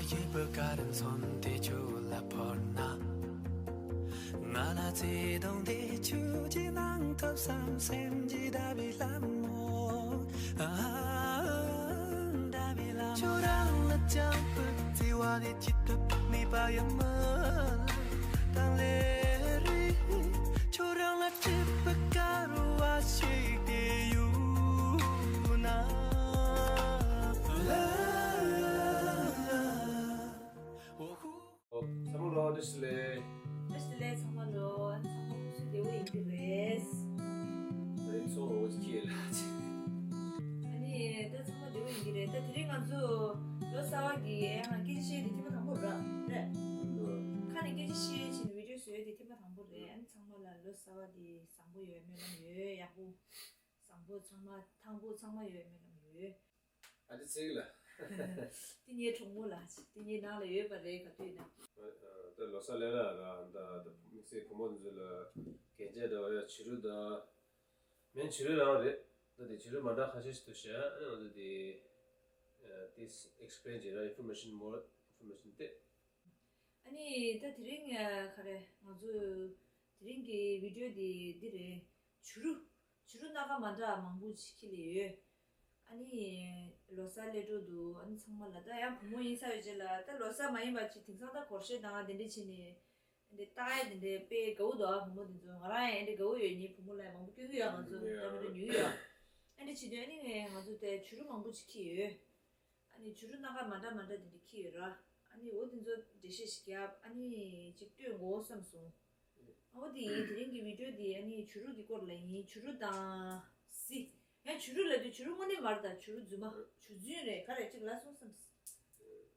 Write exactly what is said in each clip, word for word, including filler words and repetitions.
སྐྱིད་པོ་ག་རེ་མཚོན་དེ་ཆུ་ལ་ཕོར་ན། ང་ལ་བརྩེ་དུང་དེ་ཆུ་གྱི་ནང་ཐོབ་བསམ་སེམས་ཀྱི་ཟླ་བའི་ལྷ་མོ། ཨ། ཟླ་བའི་ལྷ་མོ། ཁྱོད་རང་ལ་བཅངས་པའི་བརྩེ་བ་ནི་ཇི་ལྟར་མེད་པ་ཡང་མ་ལ་དང་ལེ་རེ། ཁྱོད་རང་ལ་སྤྲད་པའི་དཀར་བ་ཞིག་དེ་ཡོད་ན། ལ་ལ་ལ། ཚང་མ་ལོ་བཀྲ་ཤིས་བདེ་ལེགས། བཀྲ་ཤིས་བདེ་ལེགས་ཚང་མ་ལོ། ཨ་ནི་ཚང་མ་སྐུ་གཟུགས་བདེ་པོ་ཡིན་གྱི་རེད། ད་རེས་ཚོ་འོ་ཅི་ལ་ཅི། ཨ་ནི་ད་ཚང་མ་བདེ་པོ་ཡིན་གྱི་རེད། ད་དེ་རིང་ང་ཚོ་ལོ་གསར་པ་གི་ཨེ་ཧ་སྐད་ཆ་བཤད་དེ་ཐེངས་མ་དང་པོ་རེད། ཁ་ནས་སྐད་ཆ་བཤད་ཕྱིན་བི་ཌིའོ་བཟོས་དེ་ཐེངས་མ་དང་པོ་རེད། ཨ་ནི་ཚང་མ་ལ་ལོ་གསར་པ་དེ་བཟང་པོ་ཡོད་སྨོན་ལམ་ཡོད། ཡག་པོ། བཟང་པོ་ཚང་མ་ཐང་པོ་ཚང་མ་ཡོད་སྨོན་ལམ་ཡོད། ཨ་ཏི་ཚིག་ལ། དེ་ངའི་གྲོགས་མོ་ལ། དེ་ངའི་ནང་ལ་ཡོད་པ་རེད་ག་དུས་ན། ད་ལོ་གསར་ལས་ལ་ར་ད་ད་དམིགས་བསལ་བུ་མོ་འདི་ཚོ་ལ་གན་རྒྱ་འདྲ་བ་ཡ་བྱུ་རུ་ད། མིན་བྱུ་རུ་རང་རེད། ད་དེ་བྱུ་རུ་མ་འདྲ་ཁ་ཤས་ཤིག་ཏུ་བཤད། ཨ་ནི་ང་ཚོ་དེ་དེ་ཨེག་སི་པི་ལེན་བྱེད་ར། ཨིན་ཕོར་མེ་ཤན་མོར་ཨིན་ཕོར་མེ་ཤན་སྟེ། ཨ་ནི་ད་དེ་རིང་ག་རེ་ང་ཚོ་དེ་རིང་གི་བི་ཌིའོ་དེ་འདི་རེད། བྱུ་རུ། བྱུ་རུ་སྣ་ཁ་མ་འདྲ་མང་པོ་ཅིག་ཁྱེར་ལས་ཡོད། ཨ་ནི་ལོ་གསར་སླེབས་འགྲོ་འདུག་ཨ་ནི་ཚང་མ་ལ་ད་ཡང་བུ་མོ་ཡིན་ས་ཡོད་ཅེ་ལ། ད་ལོ་གསར་མ་ཡིན་པ་ཅིག་དེང་སང་ད་སྒོར་གཞས་དང་དེ་འདྲ་བྱས་ནས་དེ་འདྲ་ལྟ་ཡ་དེ་འདྲ་དཔེ་དགའ་བོ་འདུག་ཨ་བུ་མོ་དེ་ཚོ། ང་རང་ཡང་དེ་འདྲ་དགའ་བོ་ཡོད། ངའི་བུ་མོ་ལ་ཡང་མང་པོ་སྐྱོན་གྱི་ཡོད། ང་ཚོ་ད་མི་འདྲ་ཉོ་གི་ཡོད། ཨ་འདྲ་བྱེད་དུས་ཨ་ནི་ང་ཚོ་དེ་བྱུ་རུ་མང་པོ་ཅིག་ཁྱེར་ཡོད། ཨ་ནི་བྱུ་རུ་སྣ་ཁ་མ་འདྲ་མ་འདྲ་དེ་འདྲ་ཁྱེར་ཡོད་ར། ཨ་ནི་འོ་དེ་ཚོ་འགྲེལ་བཤད་ཞིག་རྒྱབ། ཨ་ནི་ཅིག་སྟོན་དགོས་བསམ་སོང་། ཨ་འོ་དེ་ཡིན། དེ་རིང་གི་བི་ཌིའོ་དེ་ཨ་ནི་བྱུ་རུ་གི་སྐོར་ལ་ཡིན། བྱུ་རུ་དང་གཟི། ཡང་བྱུ་རུ་ལབ་དུས་བྱུ་རུ་དངོས་གནས་མ་རེད་ད། བྱུ་རུ་རྫུན་མ། བྱུ་རྫུན་རེད། ག་རེ་ཅིག་ལབ་སོང་བསམ།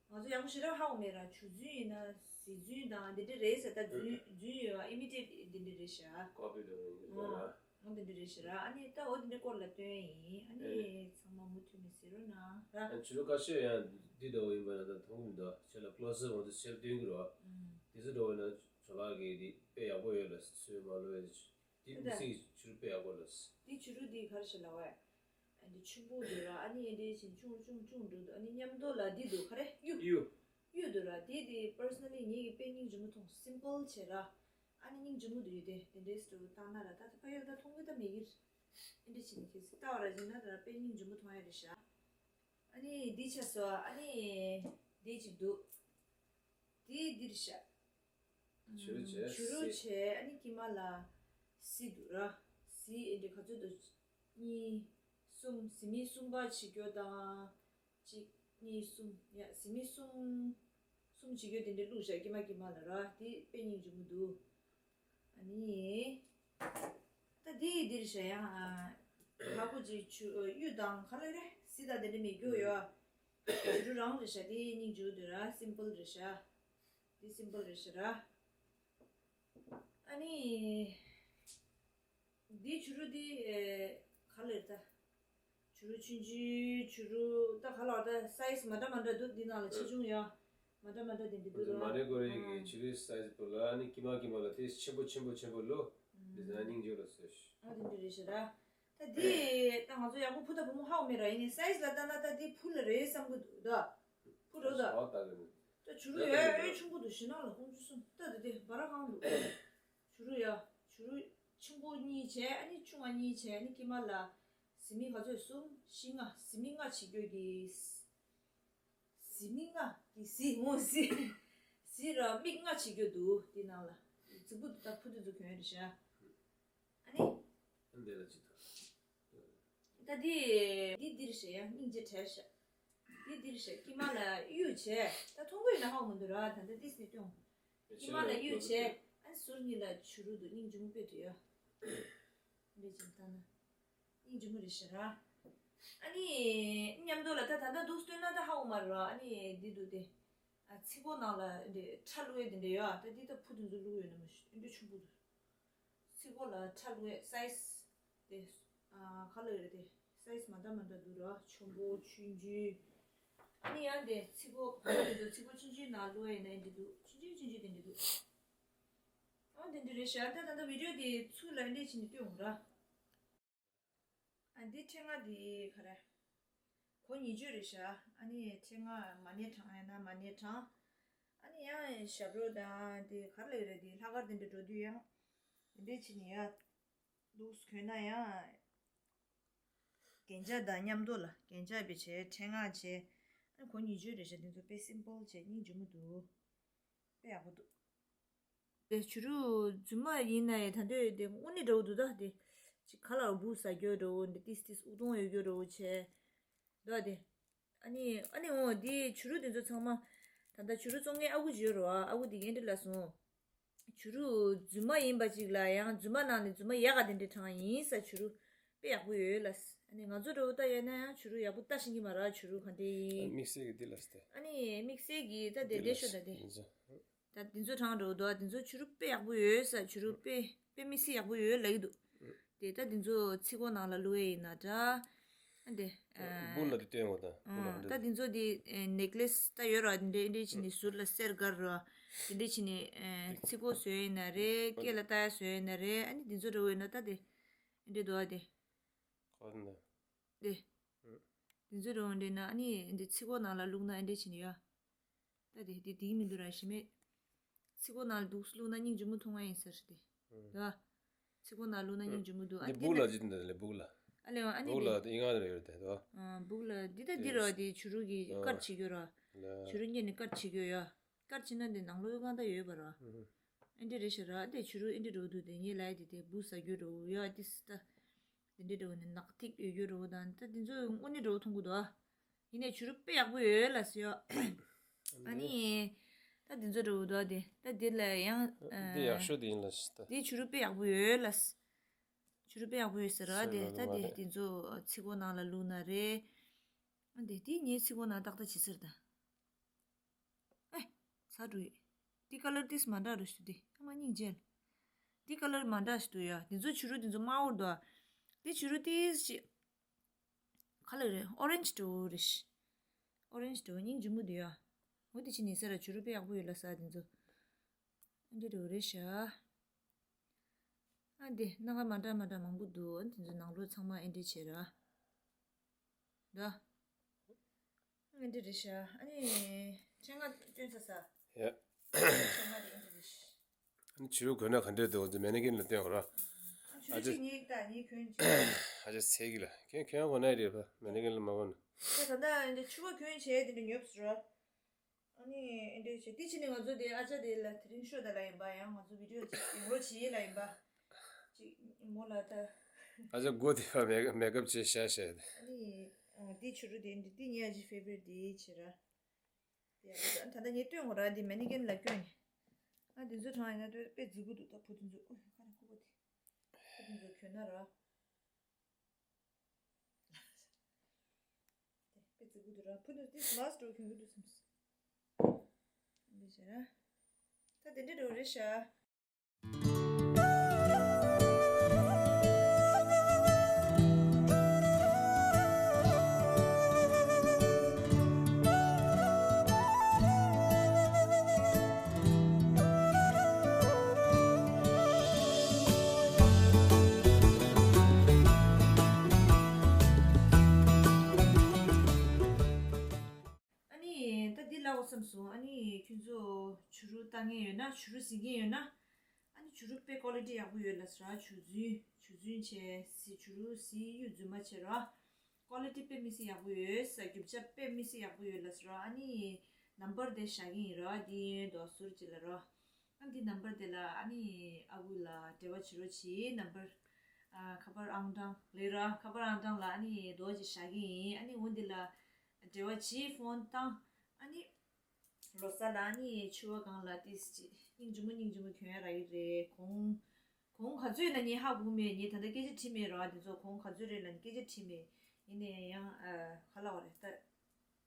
ང་ཚོ་ཡག་པོ་ཞེ་དྲག་ཧ་གོ་མེད་ར། བྱུ་རྫུན་ཡིན་ན་གཟི་རྫུན་དང་དེ་འདྲ་རེད་ཟེར། ད་རྫུན་རྫུན་ཡོད་པ། ཨི་མི་ཊེཊ་དེ་འདྲ་རེད་ཤག་ཀོ་པི་འདྲ་བོ་ཡིན་ན། འོ་དེ་འདྲ་རེད་ཤག་ར། ཨ་ནི་ད་འོ་དེ་འདྲ་སྐོར་ལ་སྟོན་ཡིན། ཨ་ནི་ཚང་མ་མུ་མཐུད་ནས་གཟིགས་རོགས་གནང་ར། ཨ་བྱུ་རུ་ཁ་ཤས་ཡང་འདི་འདྲ་བོ་ཡིན་པ་ན་ད་མཐོང་གི་མི་འདུག་ཁྱེད་ལ་ཀློ་སི་ཝབ་འོ་དེ་ཁྱེད་ལ་སྟོན་གི་རོགས། ཨུམ། དེ་ཚོ་འདྲ་བོ་ཡིན་ན་ཇོ་ལགས་ཀྱིས་འདི་དཔེ་ཡག་པོ་ཡོད་ལ་སོས་མ་ལོ་ཡ། འདི་དམིགས་བསལ་གྱི་བྱུ་རུ་དཔེ་ཡག་པོ་ལ། འདི་བྱུ་རུ་འདི་ག་རེ་ཞིག་ལབ་པ། ཨ་འདི་ཆེན་པོ་འདུག་ར། ཨ་ནི་ཨེ་འདྲ་བྱས་ཆུང་ཆུང་ཆུང་འགྲོ་འདུག་ཨ་ནི་མཉམ་དུ་ལ་འདི་འདུག་ག་རེ་གཡུ། གཡུ། གཡུ་འདུག་ར། དེ་དེ་པར་སོ་ནལ་ལི་ངེད་ཀྱིས་དཔེ་སྙིང་རྗེ་མོ་མཐོང་། སིམ་པལ་བྱས་ར། ཨ་ནི་སྙིང་རྗེ་མོ་འདུག་ཡོད་དེ། དེ་འདྲའི་སི་ཊོ་རི་བཏང་ན་ར། ད་ད་ཕ་གིར་ད་མཐོང་གི་ད་མེད་གི། ཨེ་འདྲ་བྱས་ནས་ཁྱེད་ཚོས་ལྟ་བ་ར་བྱས་ན་ད་ར་དཔེ་སྙིང་རྗེ་མོ་མཐོང་ཡ་རེད་ཤག་ཨ་ནི་འདི་ཆ་སོ། ཨ་ནི་འདི་གཅིག་འདུག་འདི་འདི་རེད་ཤག་བྱུ་རུ་བྱས། བྱུ་རུ་བྱས། ཨ་ནི་དཀྱིལ་མ་ལ་གཟི་འདུག་ར། གཟི་ཨེ་འདྲ་ག་ཚོད་འདུག་གཉིས། གསུམ། གཟི་མིག་གསུམ་པ་བྱེད་རྒྱུ་དང་། གཅིག་གཉིས། གསུམ། ཡ། གཟི་མིག་གསུམ། གསུམ་བྱེད་རྒྱུ་དེ་འདྲ་བླུགས་བཞག་དཀྱིལ་མ་དཀྱིལ་མ་ལ་ར། དེ་དཔེ་སྙིང་རྗེ་མོ་འདུག་ཨ་ནི། ད་དེ་ཡི་འདིར་བཞག་ཡ། ཨ། ཧ་གོ་ཅིག་བྱུ། གཡུ་དང་ག་ལ་རེད། གཟི་དང་དེ་འདྲ་མེད་རྒྱུ་ཡོད། བྱུ་རུ་རང་རེད་ཤག་དེ་སྙིང་རྗེ་པོ་འདུག་ར། སིམ་པལ་རེད་ཤག་དེ་སིམ་པལ་རེད་ཤག་ར། ཨ་ནི། འདི་བྱུ་རུ་འདི། ཨེ། ག་ལེར་ད། བྱུ་རུ་ཆུང་ཆུང་། བྱུ་རུ་ད་ག་ལ་བ་ད་སའི་ཛི་མ་འདྲ་མ་འདྲ་འདུག་འདི་ནང་ལ་ཆེ་ཆུང་ཡ། མ་འདྲ་མ་འདྲ་དེ་འདི་འདུག་ར། མ་ནེ་ཀོ་རེ་གི་བྱུ་རུའི་སའི་ཛི་པོ་ལ་ནི་དཀྱིལ་མ་དཀྱིལ་མ་ལ་དེ་ཆེན་པོ་ཆེན་པོ་ཆེན་པོ་ལོ། འདི་ཟ་སྙིང་རྗེ་ལ་སོས། ཨ་དེ་འདྲ་རེད་ཤག་ར། ད་འདི་ད་ང་ཚོ་ཡག་པོ་བུ་དང་བུ་མོ་ཧ་གོ་མེད་ར། ཡིན་ནའི་སའི་ཛི་ལ་ལྟ་ན་ད་འདི་བུ་ལ་རེད་བསམ་གི་འདུག་ད། བུ་རེད་ད། ད་བྱུ་རུ་ཡ་ཡ་ཆུང་པོ་འདུག་ཞེ་ནང་ལ་ཁོང་ཆུ་སོང་ད། དེ་དེ་བ་ར་གང་འདུག་བྱུ་རུ་ཡ། བྱུ་རུ་ཆེན་པོ་གཉིས་བྱས། ཨ་ནི་ཆུང་བ་གཉིས་བྱས། ཨ་ནི་དཀྱིལ་མ་ལ་གཟི་མིག་ག་ཚོད། གསུམ། བཞི། ལྔ། གཟི་མིག་ལྔ་བྱེད་རྒྱུ་གི། གཟི་མིག་ལྔ་གི་གཟི་འོང་གཟི། གཟི་ར་མིག་ལྔ་བྱེད་རྒྱུ་འདུག་དེ་ནང་ལ་རྫིག་པོ་འདུག་ད་ཕུ་དུ་འཛུགས་གྱོན་རེད་ཤག་ཨ་ནི། འདི་ལ་ཅི་ཐ། ད་འདི་འདི་འདིར་བྱས་ཡ། སྙིང་རྗེ་བྲལ་ཤག་འདི་འདིར་བྱས། དཀྱིལ་མ་ལ་གཡུ་བྱས། ད་མཐོང་གི་ཡོད་ན་ཧ་གོ་མི་འདུག་ར། ད་ལྟ་ཏིས་ནས་སྟོན། དཀྱིལ་མ་ལ་གཡུ་བྱས། ཨ་ནི་ཟུར་གཉིས་ལ་བྱུ་རུ་འདུག་སྙིང་རྗེ་མོ་དཔེ་འདུག་ཡ། འདི་ཅིག་ལྟ་ན། སྙིང་རྗེ་མོ་རེད་ཤག་ར། ཨ་ནི། མཉམ་དུ་ལ་ད་ད་ལྟ་འདུག་སྟོན་ན་ད་ཧ་གོ་མ་རེད་ར། ཨ་ནི་འདི་འདུག་སྟེ། ཨ་ཚིག་གོ་ནང་ལ་འདི་ཁྲ་བླུགས་ཡས་འདི་འདྲ་ཡོད། ཨ་ད་འདི་ད་ཕུ་དེ་ཚོ་བླུགས་ཡོད་ན་མ་ཤེས། འདི་འདྲ་ཆུང་པོ་འདུག་ཚིག་གོ་ལ་ཁྲ་བླུགས་ཡས་སའི་ཛི་དེ། ཨ་ག་ལ་ཡོད་རེད་དེ། སའི་ཛི་མ་འདྲ་མ་འདྲ་འདུག་ར། ཆེན་པོ་ཆུང་ཆུང་། ཨ་ནི་ཡང་དེ་ཚིག་གོ་ག་ལ་ཡོད་འདུག་ཚིག་གོ་ཆུང་ཆུང་ནང་བླུགས་ཡས་ན་འདི་འདུག་ཆུང་ཆུང་ཆུང་ཆུང་དེ་འདི་འདུག་ཨ་དེ་འདྲ་རེད་ཤག་ད་ད་ད་བི་ཌིའོ་དེ་ཚུར་ལ་འདི་བྱས་ནས་སྟོན་འོང་ར། ཨ་འདི་ཕྲེང་བ་འདི་ག་རེ། སྒོ་ཉིས་བརྗོད་རེད་ཤག་ཨ་ནི་ཕྲེང་ང་མ་ཎི་བགྲང་ཡང་ན་མ་ཎི་བགྲང་། ཨ་ནི་ཡང་ཞབས་བྲོ་དང་དེ་ག་རེ་ལབ་ཀྱི་རེད། དེ་ལྷག་དཀར་དེ་འདྲ་འགྲོ་དུས་ཡང་དེ་འདྲས་བྱས་ནས་ཡ་འདུག་གོན་ན་ཡང་རྒྱན་ཆ་དང་མཉམ་དུ་ལ་རྒྱན་ཆ་བྱས། ཕྲེང་ང་བྱས། ཨ་ནི་སྒོ་ཉིས་བརྗོད་རེད་ཤག་དེ་ཚོ་དཔེ་སིམ་པལ་བྱས་སྙིང་རྗེ་མོ་འདུག་དཔེ་ཡག་པོ་འདུག་དེ་བྱུ་རུ་རྫུན་མ་ཡིན་ན་ཡང་ད་འདོད་དེ་དངོས་གནས་འདྲ་བོ་འདུག་ད་དེ་ཅིག་ཁ་ལ་འབུ་ཟ་རྒྱུ་འདྲ་བོ་འདི་ཏིས་ཏིས་དབུགས་གཏོང་ཡོད་རྒྱུ་འདྲ་བོ་བྱས་འདུག་དེ། ཨ་ནི་ཨ་ནི་འོ་དེ་བྱུ་རུ་དེ་ཚོ་ཚང་མ་ད་ལྟ་བྱུ་རུ་བཙོང་མཁན་ཨ་ཁུ་ཅིག་ཡོད་རེད་བ། ཨ་ཁུ་དེ་གིས་འདི་ལབ་སོང་། བྱུ་རུ་རྫུན་མ་ཡིན་པ་ཅིག་ལ་ཡང་རྫུན་མ་ནང་ནས་རྫུན་མ་ཡག་ག་དེ་འདྲས་དྲངས་ཡིན་ས། བྱུ་རུ་དཔེ་ཡག་པོ་ཡོད་ལབ། ཨ་ནི་ང་ཚོ་འདྲ་བོ་ལྟ་ཡོད་ན་ཡང་བྱུ་རུ་ཡག་པོ་ལྟ་ཤེས་ཀྱི་མ་རེད། བྱུ་རུ་ག་འདྲས་ཡིན། དམིགས་བསལ་གྱི་འདི་ལ་སྟེ། ཨ་ནི་དམིགས་བསལ་གྱི་ད་དེ་འདྲས་ཤོད་ད་དེ། ད་འདི་ཚོ་དྲངས་འགྲོ་འདུག་འདི་ཚོ་བྱུ་རུ་དཔེ་ཡག་པོ་ཡོད་ས། བྱུ་རུ་དཔེ་དཔེ་དམིགས་བསལ་ཡག་པོ་ཡོད་ལབ་ཀྱི་འདུག་དེ་ད་འདི་ཚོ་ཚིག་གོ་ནང་ལ་བླུག་ཡས་ཡིན་ན་འདྲ། ཨ་འདི་སྦུག་ལ་དེ་སྟོན་འོ་ད། སྦུག་ལ་ཨ་ད་འདི་ཚོ་དེ་ནེག་ལེ་སི་ད་ཡོད་ར། འདི་འདྲས་འདི་འདྲས་བྱས་ནས་ཟུར་ལ་གསེར་དཀར་ར། འདི་འདྲས་བྱས་ནས་ཚིག་གོ་བཟོས་ཡིན་ན་རེད། སྐེ་ལ་བཏགས་ཡས་བཟོས་ཡིན་ན་རེད། ཨ་ནི་འདི་ཚོ་འདྲ་བོ་ཡིན་ན་ད་དེ་འདི་འདྲས་འདུག་ཨ་དེ། ཁོ་ན། དེ། ཨུ། དེ་ཚོ་རང་འདྲེས་ན་ཨ་ནི་འདི་ཚིག་གོ་ནང་ལ་བླུགས་ན་ཨ་འདྲེས་བྱས་ནས་ཡ། ད་དེ་དེ་དེའི་མི་འདུག་ར་ཞི་མེད། ཚིག་གོ་ནང་ལ་འདུག་བླུགས་ན་སྙིང་རྗེ་མོ་མཐོང་ང་ཡིན་ས་རེད་དེ། ཨུ། ད། ཚིག་གོ་ནང་བླུགས་ན་སྙིང་རྗེ་མོ་འདུག་ཨ་འདི་འདི་སྦུག་ལ་ན་ཅི་འདི་ལས་སྦུག་ལ། ཨ་ལས་ཨ་ནི་སྦུག་ལ་དེ་ཨི་ང་རེ་ཡོད་དེ་དོ། ཨ་སྦུག་ལ་འདི་ད་འདི་ར་དེ་བྱུ་རུ་གི་ཨ་དཀར་བྱེད་རྒྱུ་ར། ལ། བྱུ་རུ་གཉེར་ནས་དཀར་བྱེད་རྒྱུ་ཡ། དཀར་བྱེད་ན་འདི་ནང་ལོགས་ཨི་ང་ད་ཡོད་པ་ར། ཨུ། ཨེ་འདྲ་རེད་ཤག་ར། དེ་བྱུ་རུ་ཨེ་འདྲ་འགྲོ་འདུག་དེ་ངས་ལབ་ཡ་དེ་དེ་འབུ་ཟ་རྒྱུ་འགྲོ་ཡ་དེ་སི་ད། དེ་འདྲའི་འགྲོ་ནི་ནག་ཐིག་ཡོད་རྒྱུ་འགྲོ་དང་ད་དེ་ཚོ་དངོས་གནས་འགྲོ་མཐོང་གི་འདུག་ཡིན་ནའི་བྱུ་རུ་དཔེ་ཡག་པོ་ཡོད་ལ་ཟེར་ཡ། ཨ་ནི། ད་དེ་ཚོ་འགྲོ་འདུག་དེ་ད་དེ་ལ་ཡང་། དེ་ཡག་ཤོས་དེ་ཡིན་ལ་ཟེར་ད། དེ་བྱུ་རུ་དཔེ་ཡག་པོ་ཡོད་ལ། བྱུ་རུ་དཔེ་ཡག་པོ་ཡོད་ཟེར་ར་དེ་ད་དེ་དེ་ཚོ་ཚིག་གོ་ནང་ལ་བླུགས་ན་རེད། ཨ་དེ་དེ་ངའི་ཚིག་གོ་ནང་ཏག་ཏག་བྱེད་ཟེར་ད། ཨེ། ཚ་འགྲོ་ཡི། འདི་ཀ་ལར་ཏིས་མ་འདྲ་རུ་ཞུ་དེ་ཨ་མ་སྙིང་རྗེ། འདི་ཀ་ལར་མ་འདྲ་ཞུ་དུ་ཡ། འདི་ཚོ་བྱུ་རུ་འདི་ཚོ་དམར་པོ་འདུག་འདི་བྱུ་རུ་ཏིས་ཞིག་ཁ་ལག་རེད། ཨོ་རེན་ཇི་འདྲ་བོ་རེད་ཤི། ཨོ་རེན་ཇི་འདྲ་བོ་སྙིང་རྗེ་མོ་འདུག་ཡ། འོ་དེ་ཕྱི་ནས་ཟེར་ར་བྱུ་རུ་དཔེ་ཡག་པོ་ཡོད་ལ་ས་འདི་ཚོ། ཨ་འདྲ་འདྲ་བོ་རེད་ཤ། ཨ་འདི་སྣ་ཁ་མ་འདྲ་མ་འདྲ་མང་པོ་འདུག་ཨ་འདི་ཚོ་ནང་ལོགས་ཚང་མ་ཨེ་འདྲ་བྱེད་ར། ད། ཨེ་འདྲ་རེད་ཤག་ཨ་ནི། ཕྲེང་ང་སྟོན་ཚར་ས། ཡ། ཕྲེང་ང་དེ་ཨེ་འདྲ་རེད་ཤག་ཨ་ནི་བྱུ་རུ་གོན་ན་ག་འདྲས་འདུག་འདི་མེ་ནི་ཀིན་ལ་སྟོན་དགོས་ར། ཨ་བྱུ་རུ་ཨ་ཅེ། གཅིག་ཉིད་ད་ངས་གོན་བྱས། ཨ་ཅེ་ཚེ་གི་ལ་ཁྱོད་ཁྱོད་གོན་ན་རེད་པ་མེ་ནི་ཀིན་ལ་མ་གོན་ན། ད་ད་ལྟ་ཨེ་འདྲ་ཕྱུ་པ་གོན་བྱས་དེ་འདྲ་ཉོབ་སུ་ར། ཨ་ནི་ཨེ་འདྲ་བྱས་དེ་ཕྱི་ནས་ང་ཚོ་དེ་ཨ་ཅག་དེ་ལ་དེ་རིང་ཤོ་ད་ལ་ཡིན་པ་ཡང་ང་ཚོ་བི་ཌི་ཡོ་ཅིག་ཡོང་རོགས་བྱེད་ལ་ཡིན་པ། ཅིག་མོ་ལ་ད། ཨ་ཅག་མགོ་དེ་བ་མེ་མེ་ཀབ་བྱས་ཤ་ཤ་དེ། ཨ་ནི། ཨ་དེ་བྱུ་རུ་དེ་འདི་དེ་ངའི་ཨ་ཅེ་ཕེ་ཝ་རི་ཊི་དེ་བྱེད་ར། དེ་ཡག་པོ་འདུག་ཨ་ད་ལྟ་ངས་སྟོན་དགོས་ར་དེ་མེ་ནི་ཀིན་ལ་སྐྱོན་ནས། ཨ་དེ་ཚོ་གྲངས་ཡིན་ན་དཔེ་མཛེས་པོ་འདུག་ད་བུ་དེ་ཚོ་ཨོ་ཁ་ན་ཁུ་པོ་དེ། བུ་དེ་ཚོ་གྱོན་ན་ར། དེ་དཔེ་མཛེས་པོ་འདུག་ར་བུ་དེ་ཚོ་དེ་སི་མ་སི་འགྲོ་གྱོན་གི་འདུག་བསམ་སོང་། འདི་བྱས་ར། ད་དེ་འདྲ་འགྲོ་རེད་ཤག་ཨ་ནི་ད་འདི་ལབ་དགོས་བསམ་སོང་། ཨ་ནི་ཁྱོད་ཚོ་བྱུ་རུ་ལྟ་མཁན་ཡོད་ན་བྱུ་རུ་གཟིགས་མཁན་ཡོད་ན། ཨ་ནི་བྱུ་རུ་དཔེ་ཀོ་ལི་ཊི་ཡག་པོ་ཡོད་ལ་ཟེར་ར། བྱུ་རྫུན་བྱུ་རྫུན་བྱས་ཟི་བྱུ་རུ་གཟི་གཡུ་རྫུན་མ་བྱས་ར། ཀོ་ལི་ཊི་དཔེ་མི་སྲིད་ཡག་པོ་ཡོད་ཟེར། རྒྱུ་ཆ་དཔེ་མི་སྲིད་ཡག་པོ་ཡོད་ལ་ཟེར་ར། ཨ་ནི་ནམ་བར་དེ་བཞག་གི་ཡིན་ར། འདི་ཡོད་དོ་ཟུར་གཅིག་ལ་ར། ཨ་འདི་ནམ་བར་དེ་ལ་ཨ་ནི་ཨ་ཁུ་ལ་འབྲེལ་བ་བྱེད་རོགས་གྱིས། ནམ་བར་ཨ་ཁ་པར་ཨང་གྲངས་ལས་ར། ཁ་པར་ཨང་གྲངས་ལ་ཨ་ནི་རྡོ་གཅིག་བཞག་གི་ཡིན། ཨ་ནི་འོ་འདི་ལ་འབྲེལ་བ་གྱིས་ཕོན་བཏང་། ཨ་ནི། ལོ་གསར་ལ་ཨ་ནི་ཕྱུ་པ་སྒང་ལ་ཏིས་ཅིག་སྙིང་རྗེ་མོ་སྙིང་རྗེ་མོ་གྱོན་ཡ་རག་གི་རེད། གོང་གོང་ག་ཚོད་ན་ངས་ཧ་གོ་མེད། ངས་ད་ལྟ་སྐད་ཆ་དྲིས་མེད་ར། དེ་ཚོ་གོང་ག་ཚོད་རེད་ལ་ནི་སྐད་ཆ་དྲིས་མེད། ཡིན་ནའི་ཡང་ཨ་ག་ལབ་དགོས་རེད་ད།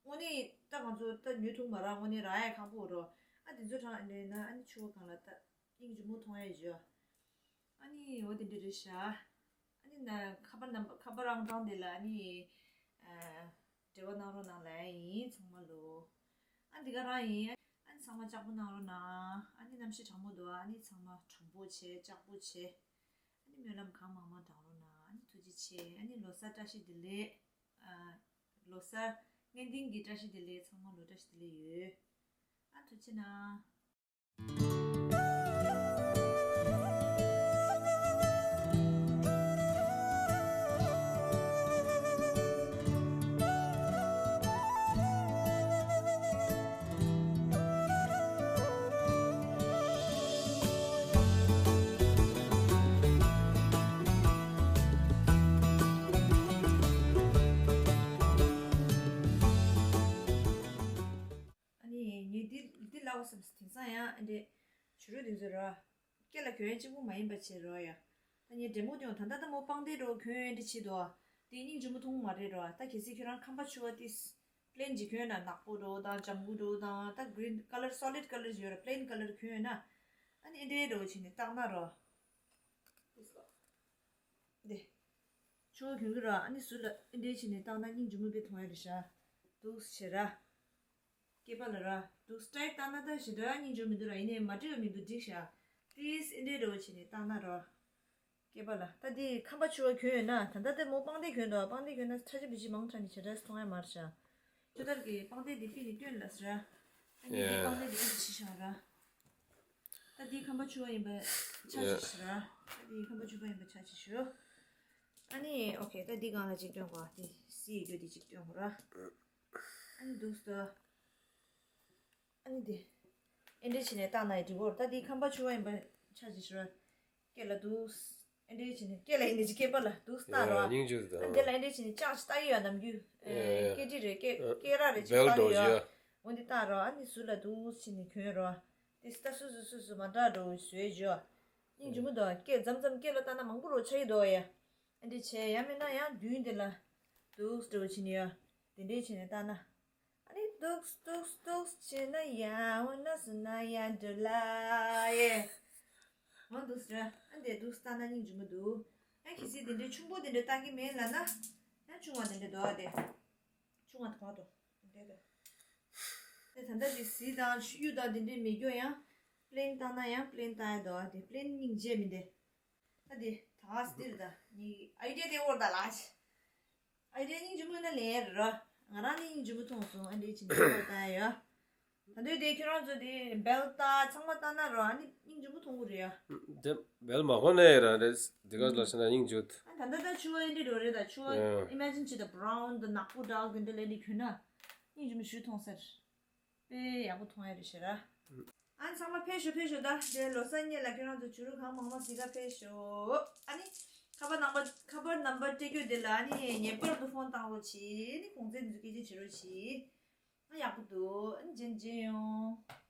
དངོས་གནས་ད་ང་ཚོ་ད་ཉོ་ཐུབ་མ་རག་དངོས་གནས་རག་ཡ་ཁག་པོ་རོ། ཨ་དེ་ཚོ་གྲངས་འདྲ་ན་ཨ་ནི་ཕྱུ་པ་སྒང་ལ་ད་སྙིང་རྗེ་མོ་མཐོང་ཡ་ཡོད། ཨ་ནི་འོ་དེ་འདྲ་རེད་ཤག་ཨ་ནི་ན་ཁ་པར་ནམ་ཁ་པར་ཨང་གྲངས་དེ་ལ་ཨ་ནི་ཨ་འབྲེལ་བ་གནང་རོགས་གནང་ལབ་ཡ་ཡིན་ཚང་མ་ལོ། ཨ་འདི་ག་རང་ཡིན། ཨ་ནི་ཚང་མ་ལྕགས་པོ་གནང་རོགས་གནང་། ཨ་ནི་གནམ་གཤིས་གྲང་མོ་འདུག་ཨ་ནི་ཚང་མ་གྲང་པོ་བྱས་ལྕགས་པོ་བྱས། ཨ་ནི་སྨོན་ལམ་གང་མང་མང་བགྲང་རོགས་གནང་། ཨ་ནི་ཐུགས་རྗེ་ཆེ། ཨ་ནི་ལོ་གསར་བཀྲ་ཤིས་བདེ་ལེགས། ཨ་ ལོ་གསར་སྔ་འདིང་གི་བཀྲ་ཤིས་བདེ་ལེགས། ཚང་མ་ལ་བཀྲ་ཤིས་བདེ་ལེགས་ཡོད། ཨ་ཐུགས་རྗེ་གནང་། ཨ་ནི་ངས་འདི་འདི་ལབ་བསམ། དེང་སང་ཡང་ཨ་འདྲས་བྱུ་རུ་འདི་ཚོ་ར་སྐེ་ལ་གྱོན་ཡ་གཅིག་པུ་མ་ཡིན་པ་བྱས་རོགས་ཡ། ད་ངས་འདྲེ་མོ་དེ་ཡང་ད་ལྟ་ད་མོ་པང་གདན་འདྲ་བོ་གྱོན་ཡ་འདྲ་བྱེད་དོ། དེ་སྙིང་རྗེ་མོ་མཐོང་མ་རེད་རོགས། ད་གལ་སྲིད་ཁྱོད་རང་ཁམས་པ་ཕྱུ་པ་དེ་པི་ལེན་ཅིག་གྱོན་ན། ནག་པོ་འདྲ་བོ་དང་ལྗང་གུ་འདྲ་བོ་དང་། ད་གི་རིན་ཀ་ལར་སོ་ལིཌ་ཀ་ལར་ཡོད་ར། པི་ལེན་ཀ་ལར་གྱོན་ཡོད་ན། ཨ་ནི་ཨེ་འདྲའི་འདྲ་བོ་བྱས་ནས་བཏགས་ན་རོགས། འདི་ཕྱུ་པ་གྱོན་གི་ར། ཨ་ནི་ཟུར་ལ་ཨེ་འདྲའི་བྱས་ནས་བཏགས་ན་སྙིང་རྗེ་མོ་དཔེ་མཐོང་ཡ་རེད་ཤག་འདུག་སེ་བྱས་ར། སྐེད་པ་ལ་ར་འདུག་སེ་ཊའིཊ་བཏགས་ན་ད་ཞེ་དྲག་སྙིང་རྗེ་མི་འདུག་ར། ཡིན་ནའི་མ་འགྲིག་པ་མི་འདུག་འགྲིག་ཤག་ཏིས་ཨེ་འདྲའི་འདྲ་བོ་བྱས་ནས་བཏགས་ན་ར། སྐེད་པ་ལ། ད་འདི་ཁམས་པ་ཕྱུ་པ་གྱོན་ཡོད་ན། ད་ལྟ་དེ་མོ་པང་གདན་གྱོན་འདུག་པང་གདན་གྱོན་ན་ཁྲ་ཆེ་བི་ཆེ་མང་དྲགས་ནས་ཞེ་དྲག་མཐོང་ཡ་མ་རེད་ཤག་ཁྱོད་ལྟར་གྱི་པང་གདན་འདི་ཕུད་ནས་སྟོན་ལ་ཟེར། ཨ་ནི་འདི་པང་གདན་འདི་ཨ་ཙི་ཕྱི་ཤག་ར། ད་འདི་ཁམས་པ་ཕྱུ་པ་ཡིན་པ་ཆ་ཅིག་ཞུ་ར། ད་འདི་ཁམས་པ་ཕྱུ་པ་ཡིན་པ་ཆ་ཅིག་ཞུ། ཨ་ནི་ཨོ་ཁེ། ད་འདི་སྒང་ལ་ཅིག་སྟོན་དགོས། འདི་སི་ཡི་རྒྱུ་འདི་ཅིག་སྟོན་དགོས་ར། ཨ་ནི་འདུག་སེ། ཨ་ནི་འདི་ཨེ་འདྲས་བྱས་ནས་བཏགས་ན་ཡང་འགྲིག་གོ། ད་འདི་ཁམས་པ་ཕྱུ་པ་ཡིན་པ་ཆ་ཅིག་ཞུ་ར། སྐེ་ལ་འདུག་སེ་ཨེ་འདྲས་བྱས་ནས། སྐེ་ལ་ཡིན་ནི་ཅིག་སྐེད་པ་ལ་འདུག་སེ་བཏགས་རོགས། ཨ་ནི་འདི་ལ་ཨེ་འདྲས་བྱས་ནས་ལྕགས་ཅིག་བཏགས་ཡོད་ཡ། ནམ་རྒྱུན་ཨེ་སྐེ་དཀྲིས་རེད། སྐེ་སྐེ་རགས་རེད་ཅིག་བཏགས་ཡོད་ཡ། འོ་འདི་བཏགས་རོགས། ཨ་ནི་ཟུར་ལ་འདུག་སེ་བྱས་ནས་གྱོན་རོགས། དེ་ད་སོ་སོ་སོ་སོ་མ་འདྲ་འདྲ་བོ་བཟོས་བྱས། སྙིང་རྗེ་མོ་འདུག་སྐེ་མཚམས་མཚམས་སྐེ་ལ་བཏགས་ན་མང་པོ་རོ་ཆགས་ཀྱི་འདུག་ཡ། ཨ་འདྲས་བྱས་ཡ་མིན་ན་ཡང་མདུན་དེ་ལ་འདུག་སེ་འདྲ་བོ་བྱས་ནས་ཡ། དེ་འདྲས་བྱས་ནས་བཏགས་ན། ཨ་ནི་འདུག་སེ་འདུག་སེ་འདུག་སེ་བྱས་ན་ཡང་འོ་ན་སུ་ན་ཡང་འགྲོ་ལ་ཡེ། འོ་འདུག་སེ་ར། ཨ་འདི་འདུག་སེ་བཏགས་ན་སྙིང་རྗེ་མོ་འདུག་ཡང་གལ་སྲིད་དེ་འདྲའི་ཆུང་པོ་དེ་འདྲ་བཏགས་ཀྱི་མེད་ལབ་ན། ཡང་ཆུང་བ་དེ་འདྲ་འདུག་ཨ། དེ་ཆུང་བ་དེ་ག་འདུག་དེ་འདྲ་འདུག་དེ་ད་ལྟ་དེ་གཟི་དང་གཡུ་དང་དེ་འདྲའི་མེད་རྒྱུ་ཡང་པི་ལེན་བཏགས་ན་ཡང་པི་ལེན་བཏགས་ཡ་འདུག་ཨ། དེ་པི་ལེན་སྙིང་རྗེ་མི་འདུག་ད་དེ་ད་ག་སེ་འདིར་ད་ནི་ཨའི་ཌི་ཡ་དེ་འོར་ད་ལ་ཆེ། ཨའི་ཌི་ཡ་སྙིང་རྗེ་མོ་ན་ལེན་ར། ང་རང་ནི་སྙིང་རྗེ་མོ་མཐོང་སོང་། ཨ་འདྲས་བྱས་ནས་ཁོ་ལ་བཏགས་ཡ། ད་དུང་དེ་ཁྱོད་རང་ཚོ་དེ་བེལ་བཏགས་ཚང་མ་བཏགས་ན་ར། ཨ་ནི་སྙིང་རྗེ་མོ་མཐོང་གི་རེད་ཡ། དེ་བེལ་མ་གོན་ན་ཡང་རང་རེད། འདི་ག་ལ་ཟེར་ན་སྙིང་རྗེ་མོ། ཨ་ད་ལྟ་ད་ཕྱུ་པ་ཨེ་འདྲས་འདྲ་བོ་རེད། ད་ཕྱུ་པ་ཨ་ཨི་མེ་ཇིན་བྱེད་ད། བྷ་རའུན་དང་ནག་པོ་ཌརྐ་དེ་འདྲ་ལས་འདི་གྱོན་ན་སྙིང་རྗེ་མོ་ཞེ་མཐོང་ས་རེད། དཔེ་ཡག་པོ་མཐོང་ཡ་རེད་ཤག་ར། ཨ་ནི་ཚང་མ་ཕེབས་ཤོག་ཕེབས་ཤོག་ད་དེ་ལོ་གསར་ཉིན་ལ་ཁྱོད་རང་ཚོ་བྱུ་རུ་གང་མང་མང་གཟིགས་ག་ཕེབས་ཤོག་ཨ་ནི་ཁ་པར་ནམ་བར་ཁ་པར་ནམ་བར་སྤྲད་རྒྱུ་དེ་ལ་ཨ་ནི་ངེས་པར་དུ་ཕོན་བཏང་རོགས་གྱིས། ཨ་ནི་གོང་ཚད་འདི་ཚོ་སྐད་ཆ་བྱེད་རོགས་གྱིས། ཨ་ཡག་པོ་འདུག་ཨ་ནི་རྗེས་མཇལ་ཡོང་།